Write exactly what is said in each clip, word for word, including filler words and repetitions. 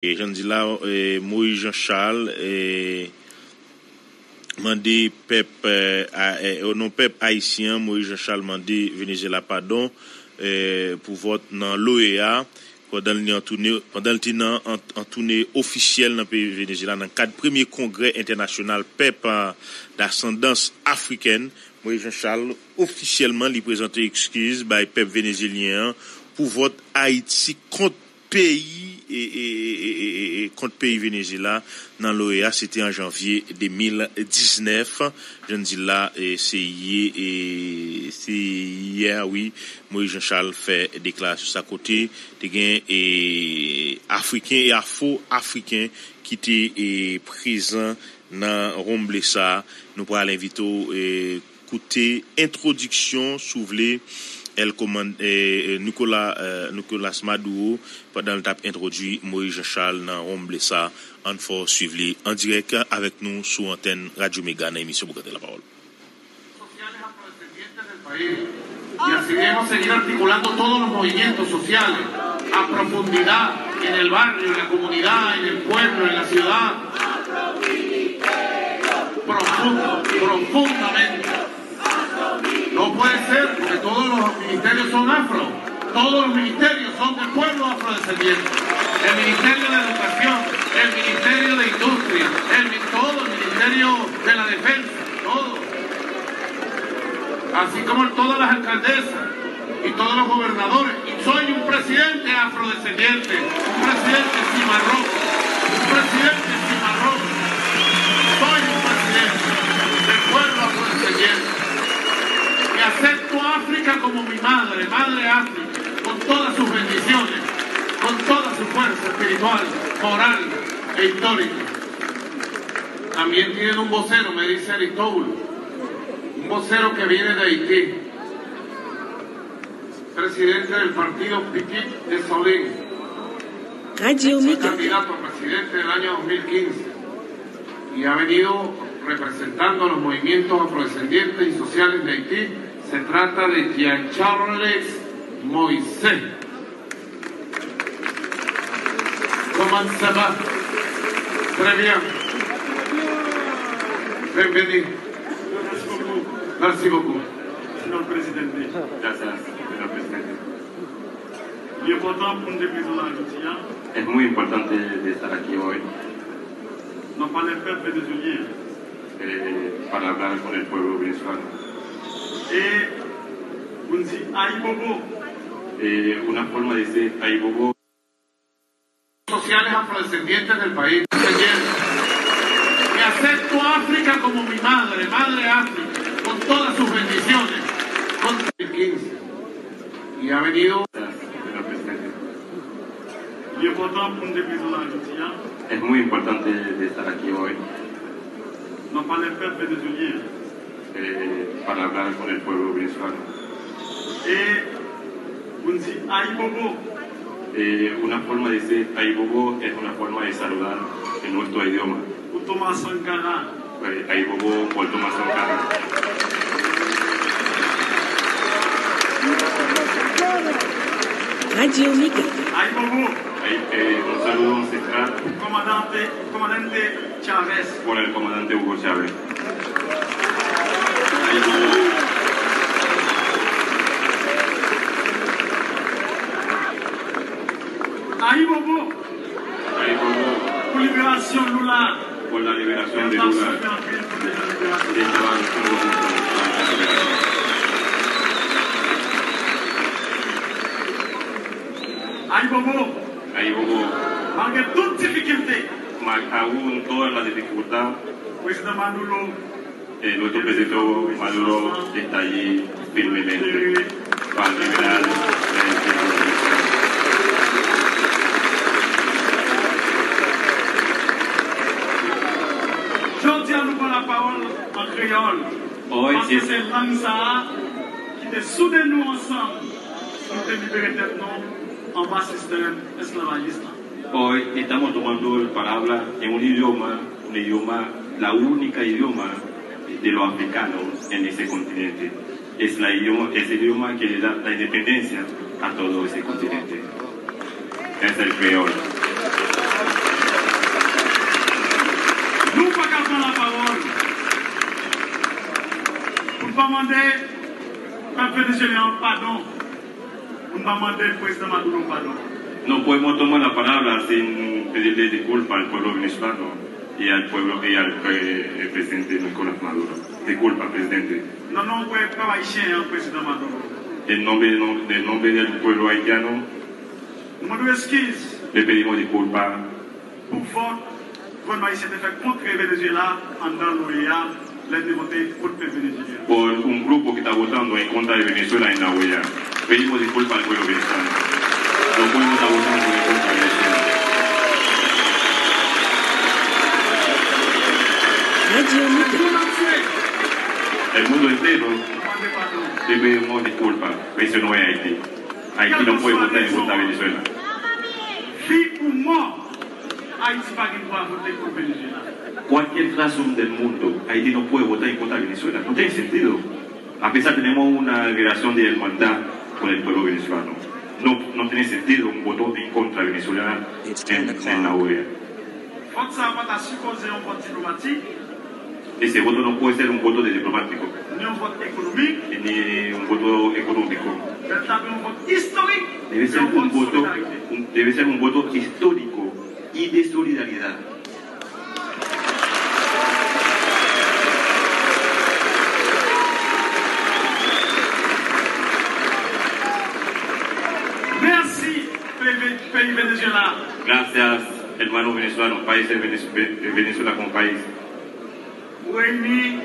E jan n di la, e, Moïse Jean Charles, e, mande pèp, e, a, e, o non pèp ayisyen an, Moïse Jean Charles mande Venezyela padon, e, pou vòt nan l'OEA, pandan l an toune, pandan l te nan an, an toune ofisyèl nan peyi Venezyela nan kad premye kongrè entènasyonal pèp, a, d'asandans afrikèn. Moïse Jean Charles ofisyèlman li prezante ekskiz bay pèp venezyelyen an pou vòt Ayiti kont peyi, e, e, e, e, e, e, kont peyi Venezyela nan l'OEA, se te an janvye de mil diznèf. Jan n di l la, e, se yè, e, se yè, wi, Moïse Jean Charles fè deklarasyon sa kote te gen, e, Afriken e Afro-Afriken ki te, e, prezan nan wonmble sa. Nou pral envite w, e, koute entwodiksyon, si w vle, El Koman-, e, e, Nicolas, e, Nicolas Maduro, pandan l t ap entwodui Moïse Jean Charles nan wonmble sa. Ann fè w swiv li an dirèk avèk nou sou antèn Radyo Mega nan emisyon Boukante Lapawòl. Sociales afrodescendientes del país. Y así debemos seguir articulando todos los movimientos sociales a profundidad en el barrio, en la comunidad, en el pueblo, en la ciudad. Profundo, profundamente. No puede ser, porque todos los ministerios son afro. Todos los ministerios son de pueblos afrodescendientes. El Ministerio de Educación, el Ministerio de Industria, el mi-, todo el Ministerio de la Defensa, todo. Así como todas las alcaldesas y todos los gobernadores. Y soy un presidente afrodescendiente, un presidente cimarrón, un presidente cimarrón. Soy un presidente del pueblo afrodescendiente. Y acepto África como mi madre, madre África, con todas sus bendiciones, con toda su fuerza espiritual, moral e histórica. También tienen un vocero, me dice Eric Toul, un vocero que viene de Haití, presidente del partido Pitit de Solin. Fue candidato a presidente del año dos mil quince y ha venido representando a los movimientos afrodescendientes y sociales de Haití. Se trata de Jean Charles Moisés. Comment ça va? Très bien. Bienvenue. Merci beaucoup. Señor presidente. Gracias, señor presidente. Li enpòtan pou n te prezan la jodi a. Es muy importante de estar aquí hoy. Nan palè pèp venezuelyen. Eh, para hablar con el pueblo venezolano. E pou n di ayibobo. Eh, una forma de decir ayibobo. Sociales afrodescendientes del país. Y acepto África como mi madre, madre África, con todas sus bendiciones. Con quince. Y ha venido. Li enpòtan pou n te prezan la jodi a. Es muy importante de estar aquí hoy. Nan palè pèp venezuelyen. Eh, para hablar con el pueblo venezolano. E pou n di ayibobo. Eh, una forma de decir ayibobo es una forma de saludar en nuestro idioma. Pou Thomas Sankara. Eh, ayibobo por Thomas Sankara. Radyo Mega. Ayibobo. Ay-, eh, un saludo ancestral. Comandante, comandante Chávez. Por el comandante Hugo Chávez. Ayibobo. Ayibobo. Pou liberasyon Lula. Por la liberación de Lula. Yo ta soufri anpil pou te jwenn liberasyon. Yo ta soufri anpil pou te jwenn liberasyon. Ayibobo. Ayibobo. Malgre tout difikilte. Mal-, aún toda la dificultad. Prezidan Maduro. Eh, nuestro presidente Maduro está allí firmemente para liberar la identidad de Venezuela. Jodi a nou pran lapawòl an kreyòl. Paske se lang sa a ki te soude nou ansanm pou nou te libere tèt nou anba sistèm esklavajis la. Hoy estamos tomando la palabra en un idioma, un idioma, la única idioma de los africanos en ese continente. Es la idioma, es el idioma que le da la independencia a todo ese continente. Es el creol. Pran lapawòl pou n pa mande pèp venezuelyen an padon, pou n pa mande prezidan Maduro padon. No, por el motivo la palabra sin pedirle disculpa al pueblo venezolano y al pueblo y al eh, presidente Nicolás Maduro. Disculpa, presidente. Nan non pèp ayisyen an, prezidan Maduro. En nombre, no, en nombre del pueblo haitiano. Nou mande eskiz. Le pedimos disculpa. Pou vòt gouvènman ayisyen te fè kont Venezuela anndan l'OEA, lè n te vote kont pèp venezuelyen. Por un grupo que está votando en contra de Venezuela en la OEA. Pedimos disculpas al pueblo venezolano. No podemos estar votando en contra de Venezuela. Radyo Mika. El mundo entero le pedimos disculpas. Eso no es Haití. Haití no puede votar en contra de Venezuela. Vi ou mò, Ayiti pa gen dwa vote kont Venezuela. Cualquier razón del mundo, Haití no puede votar en contra de Venezuela. No tiene sentido. A pesar tenemos una relación de hermandad con el pueblo venezolano. No, no tiene sentido un voto en contra de Venezuela en, en la OEA. Vòt sa a pa ta sipoze yon vòt diplomatik. Ese voto no puede ser un voto de diplomático. Ni yon vòt ekonomik. Ni un voto económico. Men l ta dwe yon vòt istorik. Debe ser un voto, un- debe ser un voto histórico y de solidaridad. Mèsi, peyi, peyi Venezuela. Gracias, hermano venezolano, país de Venez- Ve- Venezuela como país. Reyini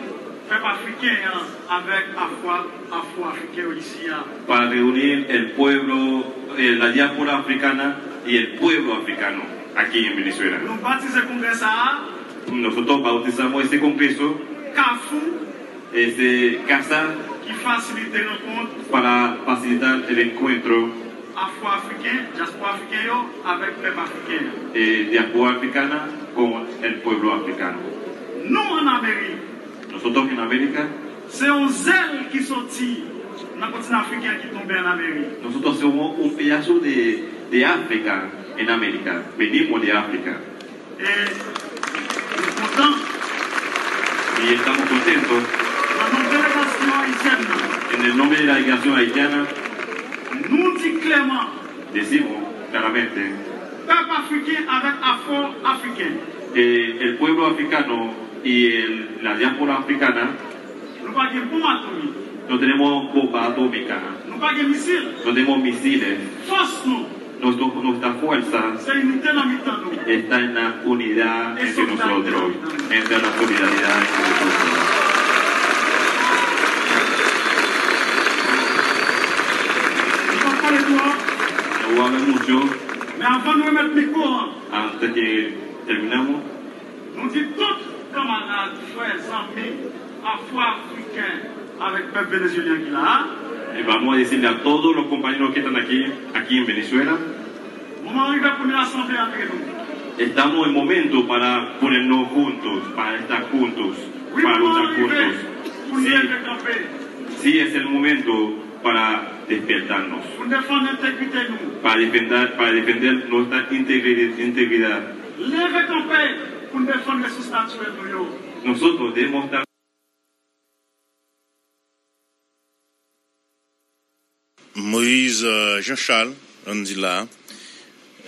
pèp afriken an avèk afwa, afro-afriken yo isi a. Para reunir el pueblo, eh, la diáspora africana y el pueblo africano aquí en Venezuela. Nou batize kongrè sa a. Nosotros bautizamos este congreso. Kafou. Este casa. Ki fasilite rankont. Para facilitar el encuentro. Afro-afriken, dyaspora afriken yo avèk pèp afriken an. Eh, diáspora africana con el pueblo africano. Nou ann Amerik. Nosotros en América. Se yon zèl ki soti nan kontinan afriken an ki tonbe ann Amerik. Nosotros somos un pedazo de, de África en América. Venimos de África. E nou kontan. Y estamos contentos. Nan non delegasyon ayisyèn nan. En el nombre de la delegación haitiana. Nou di klèman. Decimos claramente. Pèp afriken avèk afro-afriken. Que el pueblo africano y el, la diáspora africana. Nou pa gen bonm atomik. No tenemos bomba atómica. Nou pa gen misil. No tenemos misiles. Fòs nou. Nuestro- nuestra fuerza. Se inite nan mitan nou. Está en la unidad entre nosotros, entre la solidaridad entre nosotros. Nou pa pale twòp. No voy a hablar mucho. Men anvan nou remèt mikwo an. Antes que terminamos. Nou di tout kanmarad, frè, zanmi afro-afriken avèk pèp venezuelyen ki la a. Y vamos a decirle a todos los compañeros que están aquí, aquí en Venezuela. Moman an rive pou n rasanble antre nou. Estamos en momento para ponernos juntos, para estar juntos, para luchar juntos. Wi, moman an rive pou n leve kanpe. Sí, es el momento para despertarnos. Pou n defann entegrite nou. Para defender, para defender nuestra integri- integridad. Leve kanpe pou n defann resous natirèl nou yo. Nosotros debemos estar. Moïse, euh, Jean Charles, ann di la,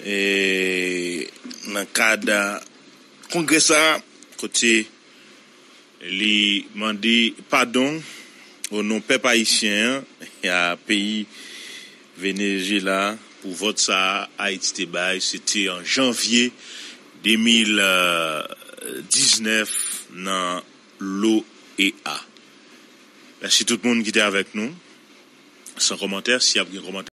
e nan kad kongrè sa, kote li mande padon o non pèp ayisyen an a peyi Venezuela pou vòt sa a Ayiti te bay. Se te an janvye de mil diznèf nan l'OEA. Mèsi tout moun ki te avèk nou. San kòmantè, si ap gen kòmantè.